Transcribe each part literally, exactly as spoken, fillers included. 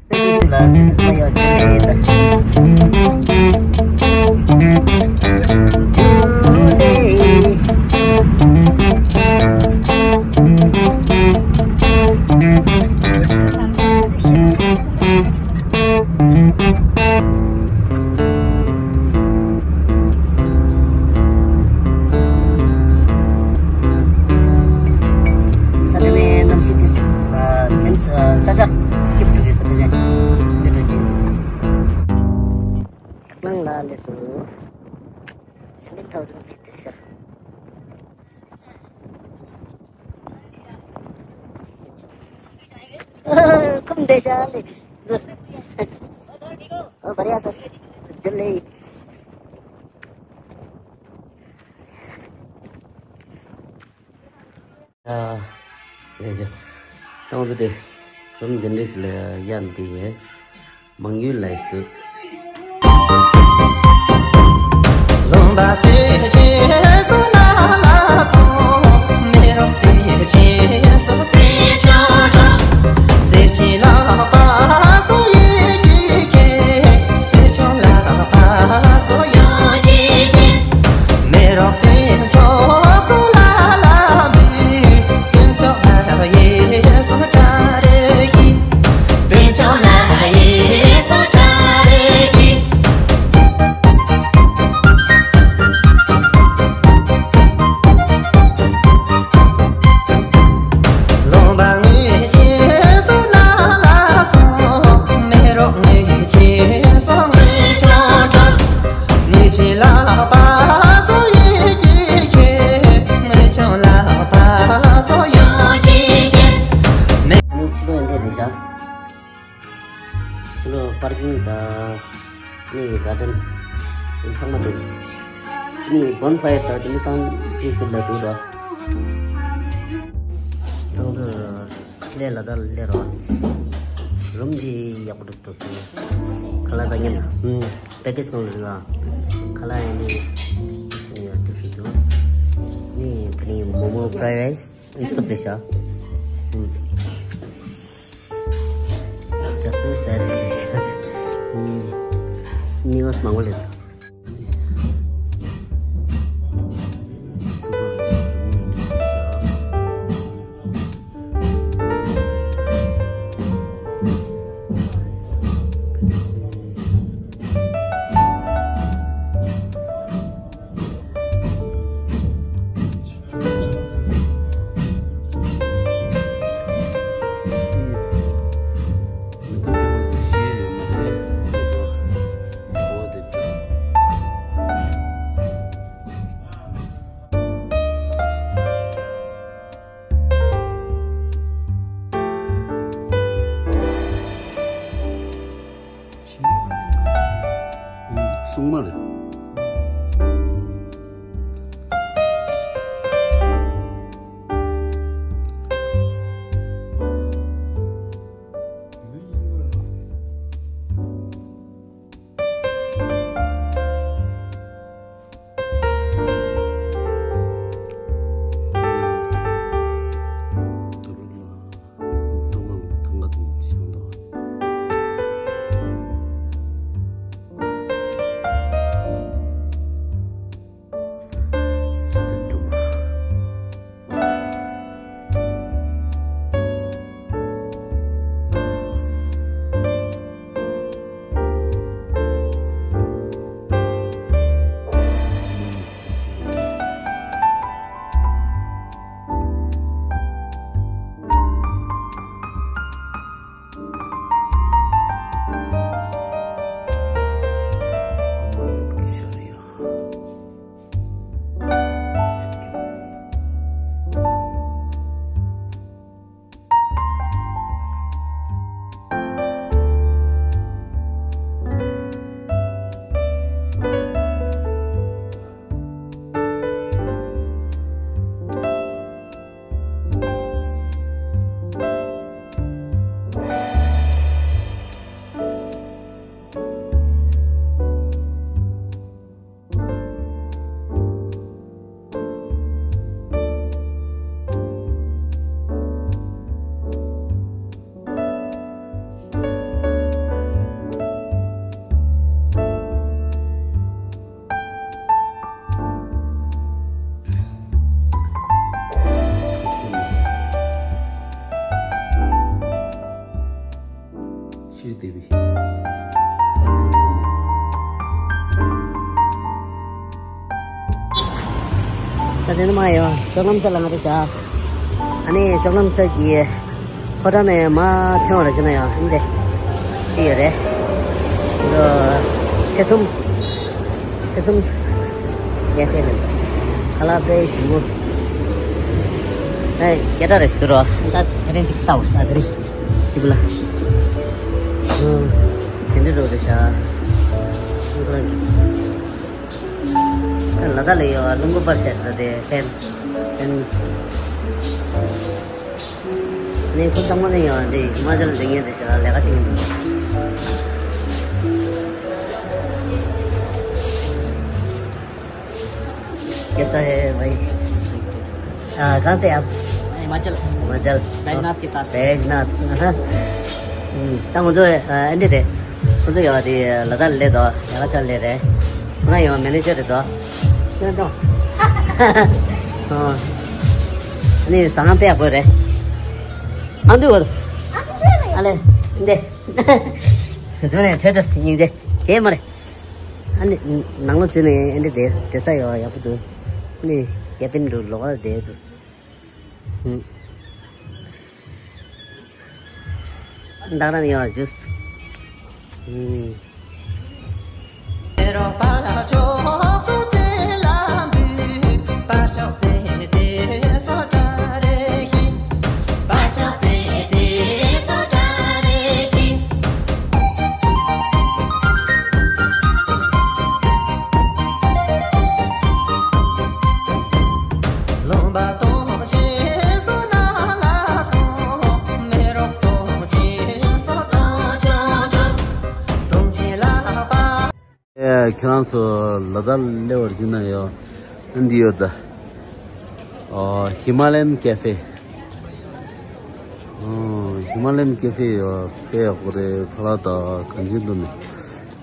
ད་དེ་ནས་གནམ་གཤིས་དེ་ཨ་ནེམ་ས་ས་ཆ་སྐྱིད་པོ་འགྲོ་གི་ས་དེ་ཅན་མེ་ཏྲོ་ཅན་ཟེར། ཐག་རླངས་ལ་སླེབས་སོང་། Seventeen thousand feet དེ་ཤར། ཁུམ་བསྡད་ཤག་ལེ། ཨོ་བར་ཡ་སར་འཇུ་ལེ། ཨ་ལེ་ཇོ། ཏང་ཙུ་དེ་རུམ་འདི་འདྲས་ལ་ཡ་འདི་ཡོད། མང་ཡུལ་ལ་ཡིས་དུ། ལུང་པ་སེར་ཆེན་སོ་ན་ལ་སོང་། མེ་རོག་སེར་ཆེན་སོ་སེར་ཆུང་གྲོགས། སེར་ཆེན་ལག་པ་སོ་ཡི་ཀི་ཁེ། སེར་ཆུང་ལག་པ་སོ་ཡོང་ཀི་ཁེ། མེ་རོག་སྟེང་ཕྱོགས་སོ་ལ་ལ་མི། སྟེང་ཕྱོགས་ལ་ཡེ་སོ་གྲ་རེ་ཡི། ཨ་ནི་ཕྱི་ལོགས་འདི་རེད་ཤག་ཕྱི་ལོགས་པར་ཀིང་དང་ནི་གར་ཌེན་ཚང་མ་འདུག་ནི་བོན་ཕ་ཡར་དང་དེ་ནི་ཏང་དེ་ཚོ་ལ་འདུག་ར། ཏང་དུ་ལས་ལ་དང་ལས་རོ། རུམ་གྱི་ཡག་པོ་འདུག་ཏོ་ཚོ། ཁ་ལག་དང་མཉམ་པེ་ཀེ་ཇི་ནང་ལ་རེད་བ། ཁ་ལག་ཡིན་ནི་ཅི་ནི་ཡང་འགྲིག་ཤིག་འདུག་ནི་དེ་ནི་མོ་མོ་ཕ་རའི་རའི་སི། ཨ་ནི་སུབ་དེ་ཤ། ཨུམ། རྒྱ་མཚོའི་ཟས་རེད་ཤ། ཨུམ། མི་ངོ་མང་པོ་ལས། སྲུང་མ་རེད། ཕྱིར་བསྡད་པའི། ད་དེ་ནས་མར་ཡོང་། ཅོག་ལམ་ས་ལ་ང་རེ་བཞག་ཨ་ནི་ཅོག་ལམ་ས་གི་ཕོ་བྲང་ནས་མར་ཐོན་བ་རེད་ཟེར་ན་ཡང་འདི་འདི་ཡོད་རེད། འདི་ཚེ་གསུམ། ཚེ་གསུམ་ཀེ་ཧྥེ་ལ། ཁ་ལག་དཔེ་ཞིམ་པོ། ཨེ་སྐད་གྲགས་རེད་ཞིག་འདུག་རོ། ད་དེ་རིང་ཅིག་ལྟ་འོ་ད་དེ་རིང་ཅིག་ལ། ཨུ། དེ་འདྲ་རོ་རེད་ཤག་ཨུ་ཁོ་རང་གི། ད་ལ་དྭགས་ལ་ཡོད་རླུང་བུ་པར་ཤག་ད་དེ་ཕན་ཕན། ནས་ཁོ་ཚང་མ་ནས་ཡོང་བ་འདི་ཧི་མ་ཅལ་འདི་ངས་འདི་ཞེ་དྲག་ལས་ཀ་བྱེད་ཀྱི་འདུག कैसा है भाई? आ, कहाँ से आप? हिमाचल। हिमाचल। बैजनाथ के साथ। बैजनाथ। हम्म, ད་ང་ཚོ་ཨ་འདི་རེད། ཁོ་ཚོ་ཡོད་དེ་ལ་དྭགས་སླེབས་དོ། ཡག་ཆ་ལས་རེད། ཁོ་རང་ཡོད་མེ་ནེ་ཇར་རེད་དོ། ཨ་ནི་ཟ་ཁང་དཔེ་ཡག་པོ་རེད། ཨ་འདུག་ཨ་ལེ་འདི། ཟོ་ནས་ཁྲེ་ཁྲེ་སྙིང་རྗེ་དེ་མ་རེད། ཨ་ནི་ནང་ལོགས་ཚུད་ནས་ཨ་འདི་དེ་དེ་ས་ཡོད་ཡག་པོ་འདུག་ཨ་ནི་ཀེ་པིན་འདུག་ལོགས་ལ་བསྡད་འདུག་ཨུ། ད་རང་ཡང་ཇུས། ཨུ། ཁྱེད་རང་ཚོ་ལ་དྭགས་སླེབས་པར་བྱས་ན་ཡང་འདི་ཡོད་ད། ཨོ། ཧི་མ་ལན་ཀེ་ཧྥེ། ཨོ། ཧི་མ་ལན་ཀེ་ཧྥེ་ཡོད། དཔེ་ཡག་པོ་རེད། ཁ་ལག་དང་གང་ཅི་འདུག་ནས།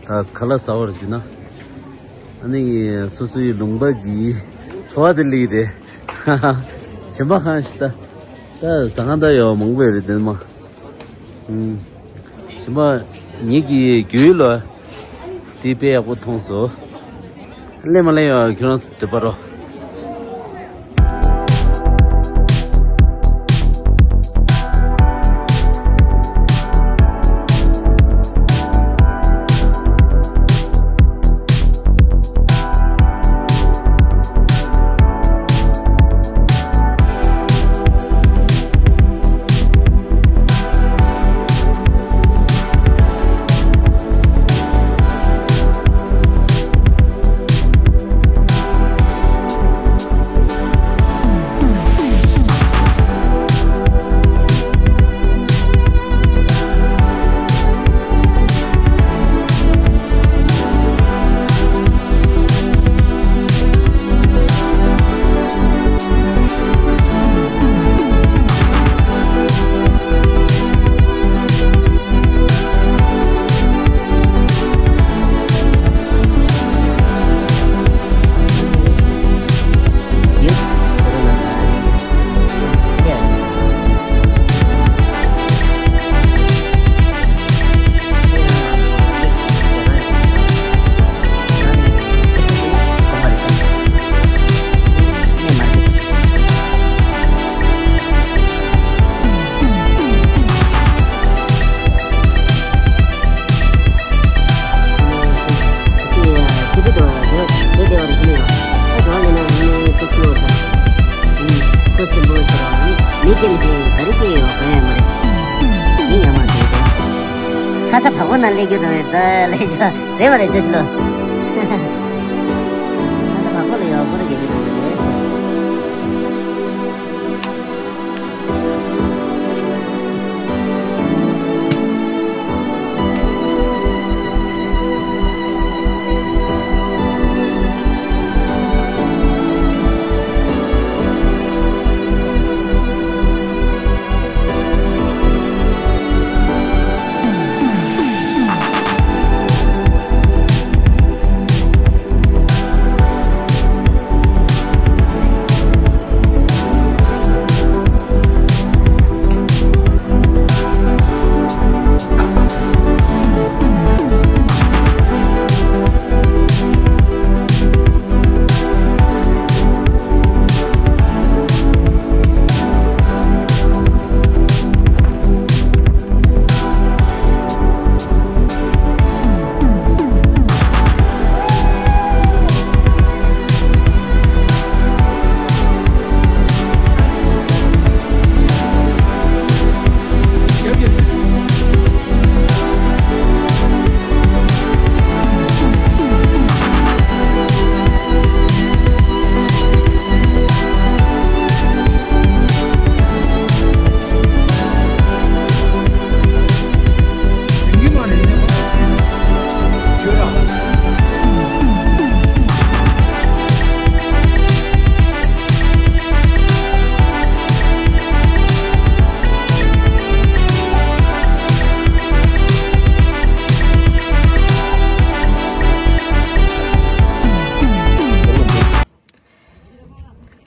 ད་ཁ་ལག་ཟ་བར་བྱས་ན། ཨ་ནི་སོ་སོའི་ལུང་པ་གི་འཚོ་བ་དེ་ལས་རེད། གཞན་པ་གང་ཞིག་ད། ད་ཟ་ཁང་ད་ཡོད་མང་པོ་རེད་དེ་མ། ཨུམ། གཞན་པ་ངེད་ཀྱི་རྒྱུས་ལ་དེ་དཔེ་ཡག་པོ་མཐོང་སོང་། སླེབས་མ་སླེབས་ཡང་ཁྱོད་རང་ཚོ་དེ་པར་རོ། ཁ་ས་བག་གོ་ན་ལས་རྒྱུ་དང་ད་ལས་རྒྱུ་རེ་བ་རེ་ཅོ་ཞིག་ལོ། ཁ་ས་བག་གོ་ལ་ཡོད་ཁོ་ར་རྒྱལ་རྒྱུ་དང་རེད།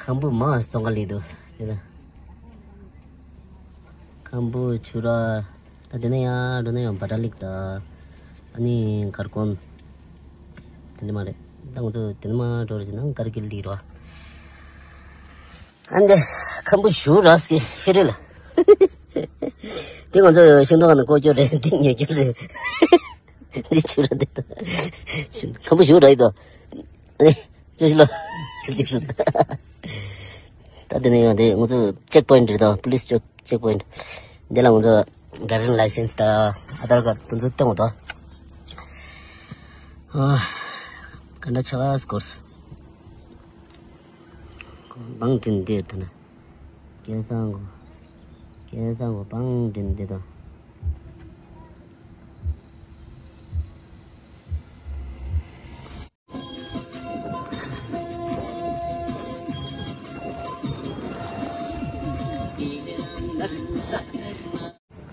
ཁམ་བུ་མ་བཙོང་ག་ལི་དུ་དེ་ད། ཁམ་བུ་ཆུ་ར། ད་དེ་ནས་ཡང་འགྲོ་ན་ཡང་བ་ཏྲ་ལིག་ད། ཨ་ནི་གར་ཀོན། དེ་འདྲ་མ་རེད། ད་ང་ཚོ་དེ་འདྲ་མ་འགྲོ་རེད་ཟེར་ན་གར་གིལ་ལི་རོ། ཨ་འདི་ཁམ་བུ་ཞུ་ར་སི་ཤི་རེད་ལ། དེ་ང་ཚོ་ཤིང་ཏོག་ནང་བཀོལ་རྒྱུ་རེད། འདི་ཉོ་རྒྱུ་རེད། འདི་ཆུ་ར་འདི་ད། ཁམ་བུ་ཞུ་ར་ཡི་ད། ཨ་ནི། ཅོ་ཤི་ལོ། ཅིག་སུ། ད་དེ་ནས་ཡོང་དེ་ང་ཚོ་ཅེག་པོ་ཡིན་ཊི་རེད་དོ། པུ་ལི་སི་ཅེག་པོ་ཡིན་ཊི། འདི་ལ་ང་ཚོ་ཌ་རའི་ཝིང་ལའི་སེན་སི་དང་ཨ་དྷར་ཀར་དེ་ཚོ་སྟོན་དགོས་དོ། ཨ། ག་འདྲ་ཆགས་སྐོར། བང་དྲིན་འདིར་ད་ན། སྐལ་བཟང་གོ། སྐལ་བཟང་གོ་བང་དྲིན་འདི་དང་།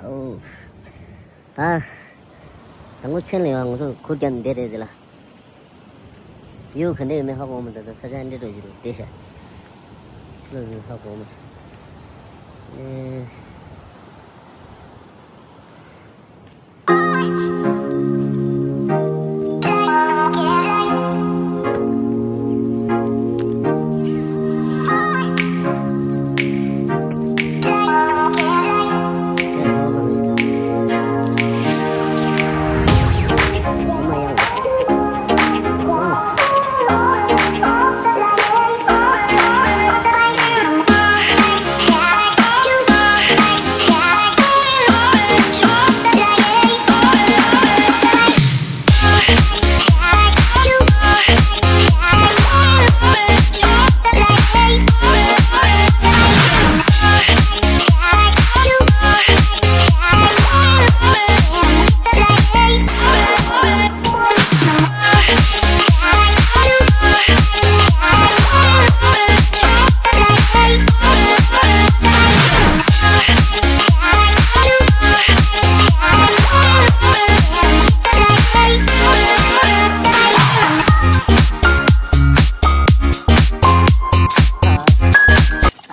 ཨོ། ད། དང་པོ་ཆེན་ལ་ཡོང་ང་ཚོ་ཁུར་རྒྱབ་འདི་རེད་དེ་ལ། ཡུ་ག་འདྲ་ཡོད་མེད་ཧ་གོ་མི་འདུག་ད་ས་ཆ་འདྲ་འགྲོ་བཞིན་འདུག་བསྡད་ཤག་ཆུ་ལོག་ཡོད་ཧ་གོ་མི་འདུག་ཨེ།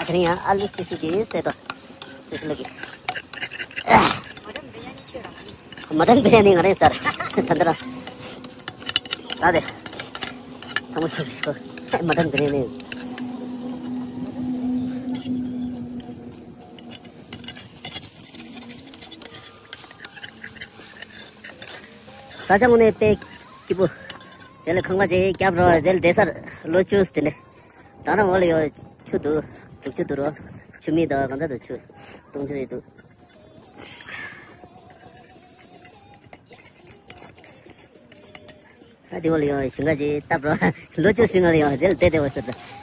ཨ་ཁ་རིང་ཡང་ཨ་ལུ་སི་སི་གི་སེ་ཏོ། སི་སི་ལ་གི། མ་ཏན་བི་རི་ཡ་ནི་ང་རེད་ཟེར། ད་འདི་ར། ད་དེ། ཚང་མ་ཚང་ཞིག་ཤོག་མ་ཏན་བི་རི་ཡ་ནི། ས་ཆ་དངོས་གནས་དཔེ་སྐྱིད་པོ། དེ་ལ་ཁང་པ་ཅིག་བརྒྱབ་རོགས། དེ་ལ་བསྡད་སར་ལོ་བཅུ་ཙམ་དེ་འདྲ། ད་ནང་འོག་ལ་ཡོད་ཆུ་འདུག་རྒྱུག་ཆུ་འདུག་རོ། ཆུ་མིག་དང་གང་ཚ་དང་ཆུ་གཏོང་ཆུ་ཡོད་འདུག་ད་དེ་འོག་ལ་ཡོད་ཞིང་ཁ་ཅིག་བཏབ་རོགས། ལོ་བཅུ་ཞིང་ཁ་ལ་ཡོད་དེ་ལ་བསྡད་བསྡད་པ་ཟེར་ད།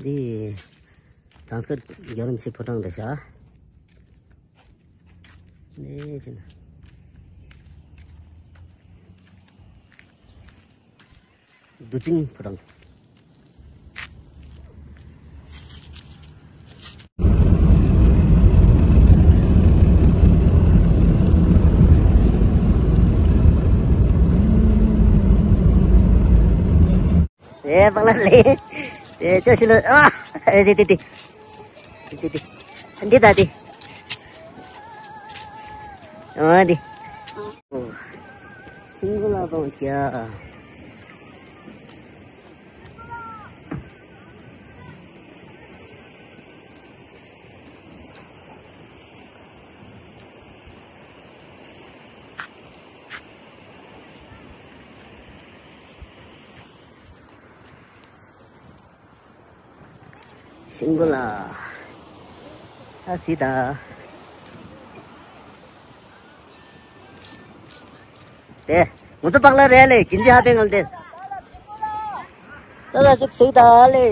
འདི་ཛང་སྐར་རྒྱལ་རིམ་ཆེ་ཕོ་བྲང་རེད་ཤག་འདི་ཕྱིན། བདུད་རྩི་ཕོ་བྲང་། ཨེ་པང་ལ་ལེ། ཨེ་ཅོ་ཤི་ལོ་ཨ། ཨེ་དེ་དེ་དེ། དེ་དེ་དེ། འདི་ད་དེ། ཨ་དེ། ཤིང་གུ་ལ་པང་སྐྱ། ཤིང་གུ་ལ། ཨ་སི་ད། དེ། ང་ཚོ་པག་ལ་རེད་ལེ། གིན་ཇི་ཧ་པེ་ངལ་དེ། ད་ལ་ཅིག་སི་ད་ལེ།